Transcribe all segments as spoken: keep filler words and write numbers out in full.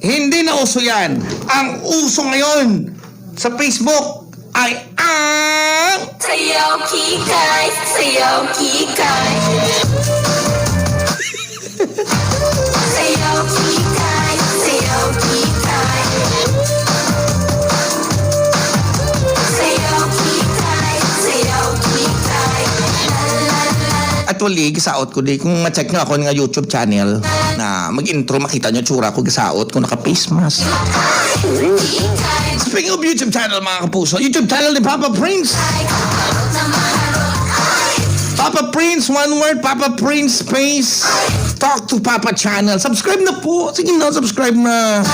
Hindi na uso yan. Ang uso ngayon sa Facebook ay ang Sayaw Kikay, Sayaw Kikay. Sayaw Kikay, Sayaw Kikay. Sayaw Kikay, Sayaw Kikay. La, la, la. Actually, gisaot ko di. Kung ma-check nyo ako nga YouTube channel na mag-intro, makita nyo tsura ko, gisaot ko, naka-face mask. Speaking of YouTube channel, mga kapuso, YouTube channel ni Papa Prince. Papa Prince, one word, Papa Prince space Talk to Papa channel. Subscribe na po. Sige na, subscribe na.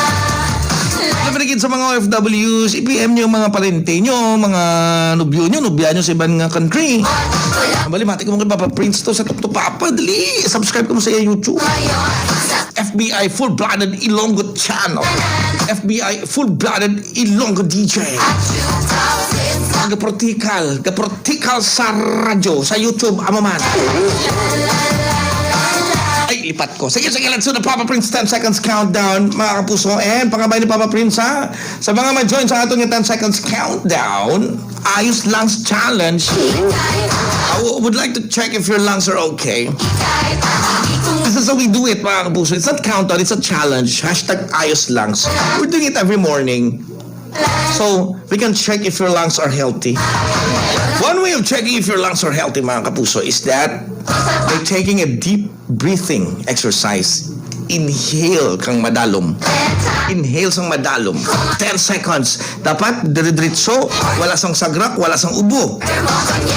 Labi na gid sa mga O F Ws, i-P M nyo ang mga parente nyo, mga nobyo nyo, nobya nyo sa iban nga country. Bali, mati ko mo kay Papa Prince to sa Talk to Papa. Dali, subscribe ka mo sa iya YouTube. F B I Full-Blooded Ilonggo Channel. F B I Full-Blooded Ilonggo D J. Gaprotikal, gaprotikal sa radyo, sa YouTube, amo man. Ay, lipat ko. Sige, sige, let's do the Papa Prince ten seconds countdown, mga kapuso. And pangabay ni Papa Prince, ha? Sa mga ma-join sa aton nga ten seconds countdown, Ayos Lungs Challenge. I w- would like to check if your lungs are okay. This is how we do it, mga kapuso. It's not countdown, it's a challenge. Hashtag Ayos Lungs. We're doing it every morning. So, we can check if your lungs are healthy. One way of checking if your lungs are healthy, mga kapuso, is that by taking a deep breathing exercise. Inhale kang madalom. Inhale sang madalom. Ten seconds. Dapat dire-diretso, wala sang sagrak, wala sang ubo.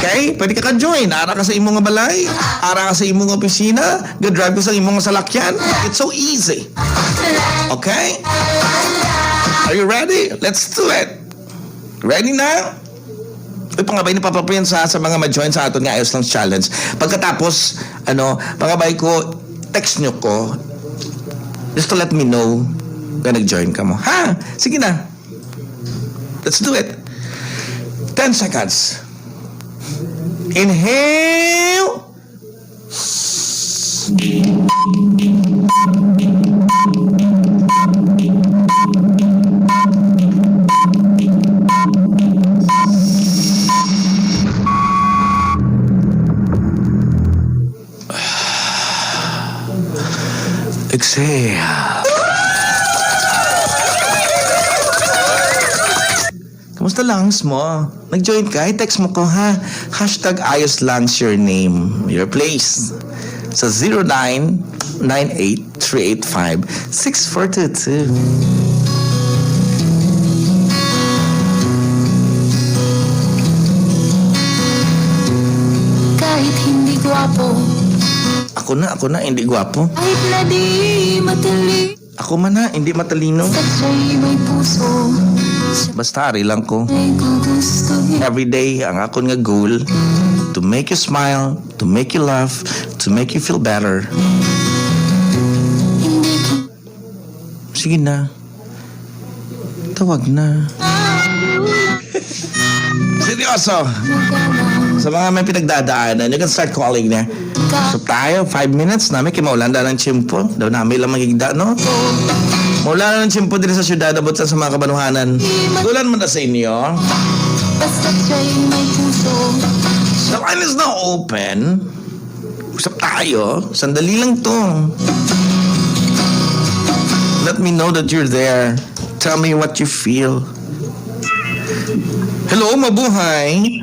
Okay? Pwede ka ka-join. Ara ka sa imo nga balay, ara ka sa imo nga opisina, ga-drive ka sa imo nga salakyan. It's so easy. Okay? Are you ready? Let's do it. Ready na? Uy, pangabay ni Papa Prince, ha, sa mga ma-join sa aton nga Ayos Lungs Challenge. Pagkatapos, ano, pangabay ko, text nyo ko. Just to let me know na nag-join ka mo. Ha? Sige na. Let's do it. Ten seconds. Inhale. Exhale. Kamusta lungs mo? Nag-join ka? I-text mo ko, ha? Hashtag Ayos Lungs your name, your place. Sa zero nine nine eight three eight five six four two two. Kahit hindi gwapo. Ako na, ako na, hindi gwapo. Kahit na di matali. Ako man na, hindi matalino. Basta may puso. Basta ari lang ko. May gugustuhin. Every day, ang akon nga goal, to make you smile, to make you laugh, to make you feel better. Hindi ki- Sige na. Tawag na. Seryoso. Sa mga may pinagdadaanan, you can start calling na. So tayo, five minutes na, may kimaulan da ng tiyempo. Daw nami lang magigda, no? Maulan ng tiyempo diri sa syudad, abot sa, sa mga kabanuhanan. Ulan man na sa inyo. Basta siya'y may puso. The line is now open. Usap tayo. Sandali lang to. Let me know that you're there. Tell me what you feel. Hello, mabuhay.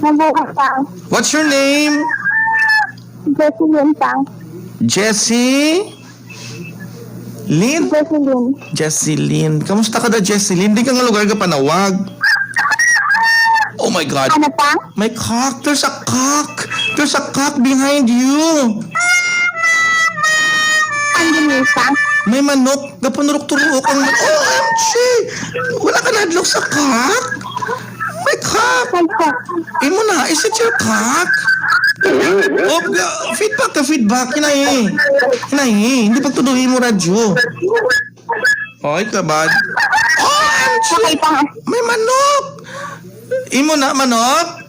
Mabuhay ka. What's your name? Jessie Lin Pang. Jessie? Lin? Jessie Lin. Jessie Lin. Kamusta ka da, Jessie Lin? Di ka nga lugar ka panawag. Oh my God. Ano pa? My cock. There's a cock. There's a cock behind you. Ang ginisa. May manok. Gapanurok-turok ang man-, O M G! Wala ka nahadlok sa cock? May cock! May cock. Imo na, is it your cock? Oh, ga-, feedback ka, feedback. Hinay. Hinay. Hindi pagtuduhin mo radyo. Oy, kabad. O M G! May manok! Imo na, manok?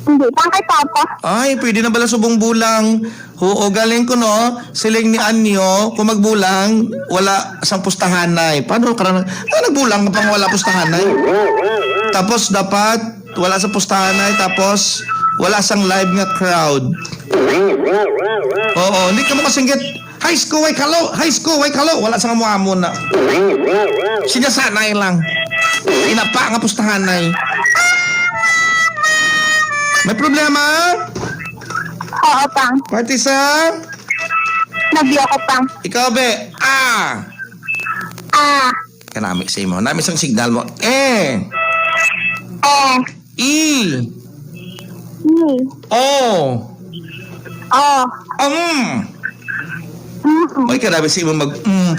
Hindi, pang kay Papa. Ay, pwede na bala subong bulang. Oo, galing ko, no? Siling ni Anyo, kung magbulang, wala sang pustahanay. Paano ka na? Ah, nagbulang ka pang wala pustahanay. Tapos dapat wala sa pustahanay, tapos wala sang live nga crowd. Oo, hindi ka makasinggit. High school, way kalo! High school, way kalo! Wala sang amo-amo na. Siya sanay lang. Inapa nga pustahanay. May problema? Oo, pang. Party sa? Nabyo ko, pang. Ikaw, be. Ah! Ah. Kanami sa imo. Nami sang signal mo. Eh. Eh. I. I. O. O. Um. Mm. May karabi sa imo mag, mm.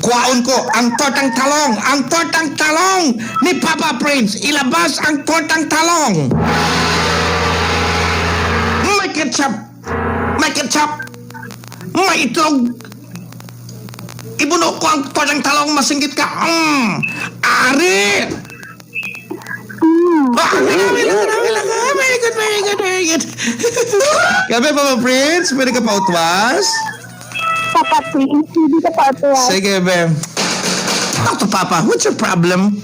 Kuhaon ko ang tortang talong, ang tortang talong ni Papa Prince. Ilabas ang tortang talong. May ketchup, may ketchup, may itlog. Ibuno ko ang tortang talong, masinggit ka. Mm. Ari! Mm. Ah, grabe lang, grabe lang. Ah, very good, very good, very good. Grabe, Papa Prince, pwede ka pa utwas? Papa Prince, hindi ka pa utwas. Sige, be. Talk to Papa. What's your problem?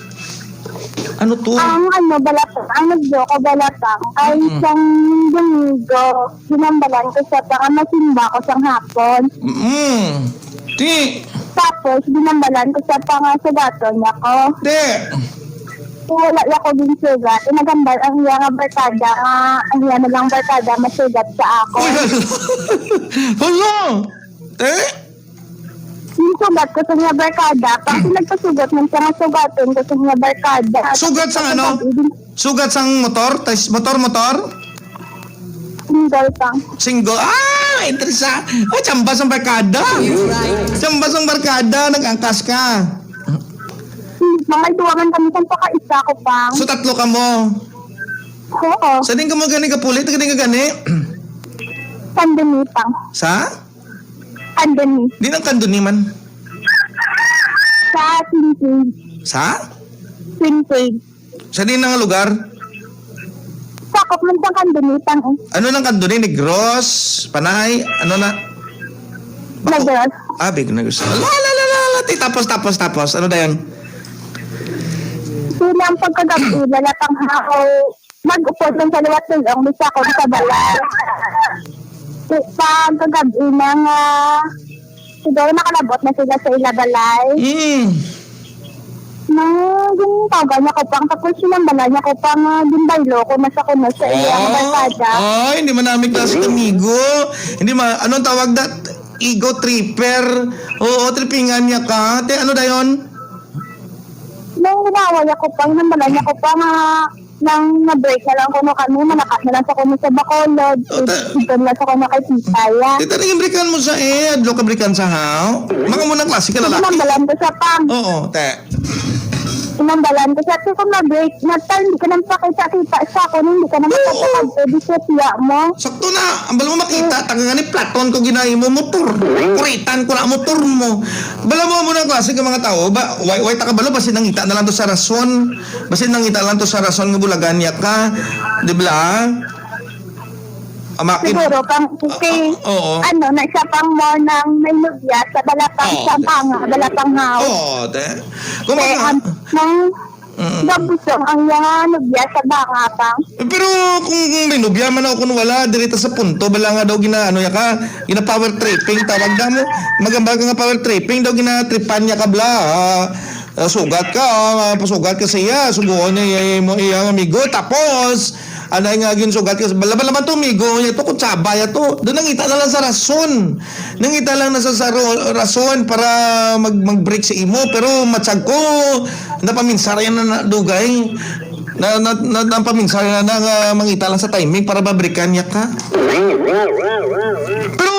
Ano to? Ang ano, balak-, ang nag-joke ko, balakang, ay Mm. isang Domingo, ginambalan ko siya para masimba ko sang hapon. Mm. Di. Tapos, ginambalan ko siya pa nga sugaton niya ko. Di. Kung wala niya ko ginsugat, eh, nagambal ang iya nga barkada nga ang iya na lang barkada masugat sa ako. Uy, hala. Hala! Eh? Yung sugat ko sa niya barkada, pag nagpasugat man siya nga sugaton ko sa niya barkada. Sugat sang ano? Sugat sang motor? Tais-, motor, motor? Single pa. Single? Ah! Interesa! Ah, chamba sang barkada! You're right. Chamba sang barkada, nag-angkas ka. Mga duwa man kami, sang pakaisa ko pa. So, tatlo ka mo? Oo. Sa din ka mo gani kapulit, gani ka gani? Kandunitang. Sa? Kanduni. Di nang Kanduni man. Sa Twin Cave. Sa? Twin Cave. Sa di na nga lugar? Sakop man sa Kanduni, pang, eh. Ano nang Kanduni? Negros? Panay? Ano na? Baco-, Negros. Ah, big Negros. La, la, la, la, la. Ti, tapos, tapos, tapos. Ano dayon? Sila ang pagkagabi, wala pang haw. Mag-upod man sa liwat tulong, bisa ko sa balay. Pagkagabi na nga, siguro nakalabot na sila sa ila balay. Mm. Nang gintawagan niya ko pang, tapos sinambalan niya ko pang, ah, ginbaylo ko na sa kuno sa iya nga Oh, barkada. Ay, hindi man namin klase amigo. Hindi ma-, anong tawag na? Ego tripper. Oo, tripingan niya ka. Te, ano dayon? Nang ginawa niya ko pang, nambalan niya ko pang, ah, nang na-break na lang kuno kami, manakat na lang sa kuno sa Bacolod. Oh, ta- Dito na lang sa kuno kay Tita, ya. Tita, naging breakan mo sa eh, adlo ka breakan sa haw? Mga mo ng klase ka lalaki. Nambalan ko siya pang. Oo, te. Inambalan ko siya, "Ate, kung ma-break na tayo, hindi ka nang pakita-kita sa akin, hindi ka nang Oo. Makakapag-, eh, di siya tiya mo." Sakto na, ang bala mo makita, taga nga ni Platon ko ginahi mo motor. Kuritan ko na motor mo. Bala mo, amo na ang klase ka mga tao, ba, way, way ta kabalo, basi nangita na lang to sa rason. Basi nangita lang to sa rason nga bulagan niya ka. Di ba? Amakin. Siguro, pang, okay. Ah, ah, oo. Ano, na siya pang mo nang may nubya sa Balapang Oo. Sampanga, Balapang House. Oo, te. Kung Te, baga, ang, nang Mm. gabusong ang iya nga nubya sa banga pang. Pero kung, kung may nubya man ako, kung wala, diri ta sa punto, bala nga daw gina, ano, ya ka, gina power tripping, tawag na mo, magamba ka nga power tripping, daw ginatripan niya ka, bla, ah, ah, sugat ka, ah, pasugat ka sa iya, suguon niya, iya, mo, iya, amigo, tapos, Anay nga ginsugat ka sa bala-bala man to, migo, ya to, kutsaba, ya to. Doon nangita na lang sa rason. Nangita lang na sa, sa ro-, rason para mag, mag-break sa imo. Pero matsag ko, napaminsar yan na, na dugay. Na, na, na, napaminsar yan na nga mangita lang sa timing para mabrikan niya ka. Pero,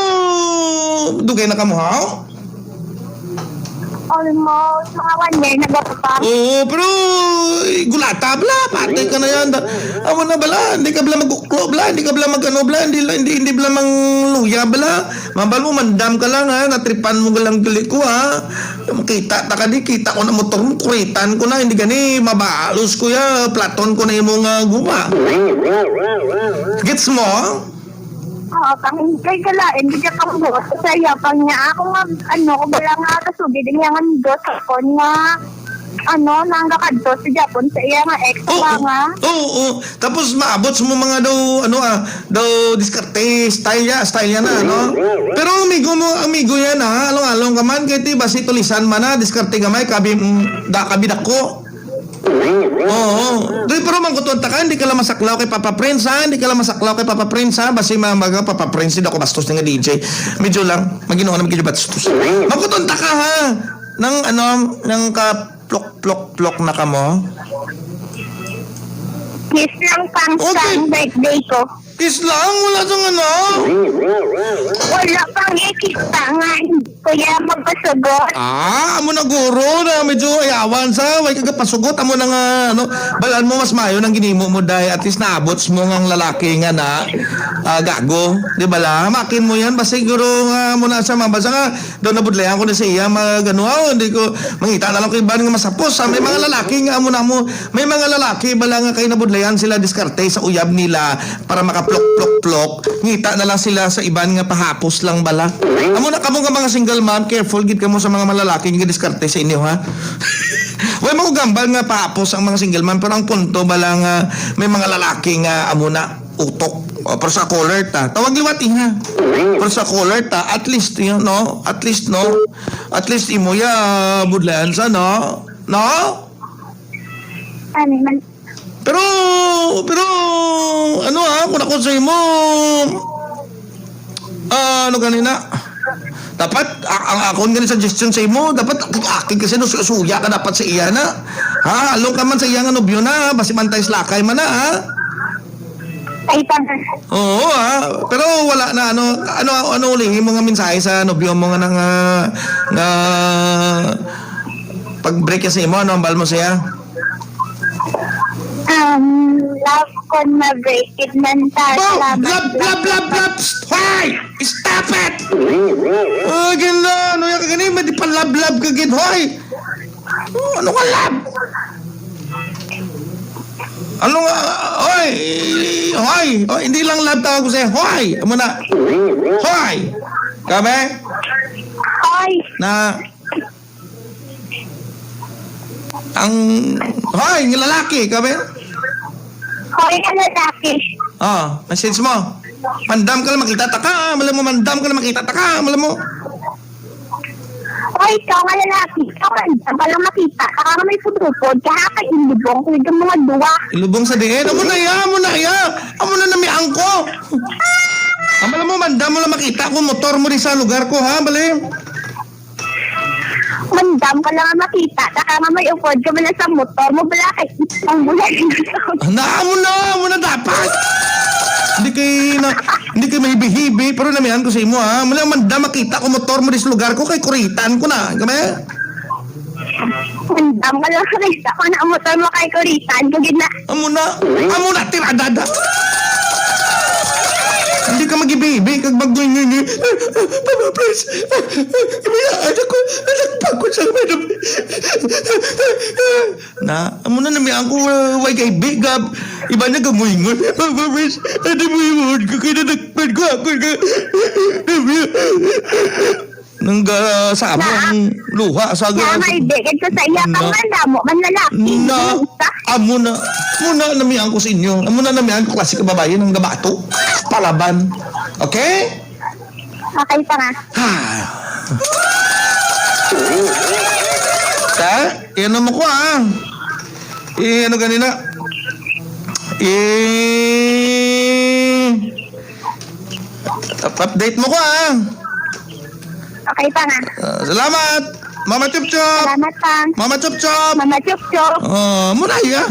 dugay na ka mo, ha? Almost mga one year na garo pa. Oo, pero, eh, gulata, bala. Patay ka na yan. Da-, amo na, bala. Hindi ka, bala, mag-uklo, bala. Hindi ka, bala, mag-ano, bala. Hindi, hindi, hindi, bala, mangluya, bala. Mambal mo, mandam ka lang, ha. Natripan mo ka lang gali ko, ha. Makita ta ka di, kita ko na motor mo, kuritan ko na. Hindi gani, mabalos ko ya. Platon ko na imo nga guma. Gets mo? Oo, pang kay kalain, di ka pang buhat. Sa iya, pang niya, ako nga, ano, ko bala nga, kasugid, niya nga, dos, ako nga, ano, nang kakadto sa Japon, sa iya nga, ex, Oo, ba nga? Oo, oo. Tapos maabot sa mo mga daw, ano, ah, daw diskarte, style ya, style ya na, no? Pero amigo mo, amigo yan, ha? Along-along ka man, kay ti, basi tulisan man na, diskarte gamay, kabi, mm, da, kabi dako. Oo. Di, pero mangkuton ta ka, hindi ka lang masaklaw kay Papa Prince, ha? Hindi ka lang masaklaw kay Papa Prince, ha? Basi ma-, maga Papa Prince, hindi ako bastos nga D J. Medyo lang, magino na medyo bastos. Mangkuton ta ka, ha? Nang ano, nang ka plok, plok, plok na ka mo? Yes lang, pang Okay. Sang birthday ko. Kiss lang, wala sang ano? Wala pang ikita nga, kuya, magpasugot. Ah, amo na guro na medyo ayawan sa, way ka pasugot, amo na nga, ano, balaan mo mas mayo nang ginimo mo, day, at least naabot mo ngang lalaki nga na, ah, gago, di ba la? Makin mo yan, basta siguro nga mo na sa mabasa nga, daw nabudlayan ko na sa iya, mag, ano, ah, hindi ko, mangita na lang ko iban nga masapos, ah, may mga lalaki nga amo na mo, may mga lalaki, bala nga kay nabudlayan sila, diskarte sa uyab nila, para makaplok-plok-plok, ngita na lang sila sa iban nga pahapos lang bala. Amo na kamo nga mga single mom, careful gid kamo sa mga malalaki nga diskarte sa inyo, ha? Way mo gambal nga pahapos ang mga single mom, pero ang punto bala nga may mga lalaki nga amo na utok. O, pero sa caller ta. Tawag liwat, iha. Pero sa caller ta, at least, you know, at least, no? At least imo ya budlayan sa, no? No? Ano man? Pero, pero, ano, ah, kung ako sa imo, ah, ano ganina? Dapat, a-, ang akon gani suggestion sa imo, dapat aki, aki kasi no, su-, suya ka dapat sa iya na. Ha, along ka man sa iya nga nobyo na, basi mantay slakay man na, ha? Ay, tama. Oo, ha? Pero wala na, ano, ano, ano ulihi mo nga mensahe sa nobyo mo nga nang, ah, nga pag-break sa imo, ano ang bal mo siya? Um, love ko na break it man ta. Bo! Salamat, Love, love, love, love! Psst! Hoy! Stop it! Oh, ganda! Ano yan ka gani? May di pa love, love ka gid, hoy! Oh, ano ka love? Ano nga? Hoy! Hoy! Oh, hindi lang love tawag ko sa'yo. Hoy! Amo na. Hoy! Kami? Hoy! Na Ang, hoy, nga lalaki, kabe? Hoy, nga lalaki. Oh, message mo. Mandam ka lang makita ta ka, malam mo, mandam ka lang makita ta ka, malam mo. Hoy, ikaw nga lalaki, ikaw mandam ka lang makita ta ka, may putupod ka, ha, kay ilubong ko yung mga duwa. Ilubong sa diin? Amo na ya, amo na ya. Amo na namiang ko. Ang malam mo, mandam mo lang makita ko, motor mo di sa lugar ko, ha, bali. Mandam ka lang nga makita, taka nga may upod ka man sa motor mo, bala kay ang bulan. Na, amo na, amo na dapat. Hindi kay na, hindi kay mahibi-hibi, pero namihan ko sa imo, ha. Mula mandam makita ko motor mo dis lugar ko, kay kuritan ko na. Kami? Mandam ka lang makita ko na motor mo kay kuritan ko, gid na. Amo na, amo na, tirada da. Hindi ka magibi-ibi kag magnguynguyngui. Papa, please. Ibiyaan ako. Anak pa ko sa madam. Na, amo na nami ako, uh, way kay bigab. Iba na gamuingon. Papa, please. Ano mo yung ko? Kaya nadakpan ko ako na. Nang ga-, sa amo Na. ang luha sa Kaya ga-, may bigay ko sa iya, Na. pang mandamo, man lalaki, Na. hindi ka. Amo na. Amo na namian ko sa inyo. Amo na namian ko klase ka babae nang gabato. Palaban. Okay? Okay pa nga. Ah. Ta? Ano mo ko, ah? Eh, ano ganina? Eh, Up-, update mo ko, ah. Okay pa nga. Ah, salamat. Mama Chup Chup. Salamat pa. Mama Chup Chup. Mama Chup Chup. Oh, muna ya.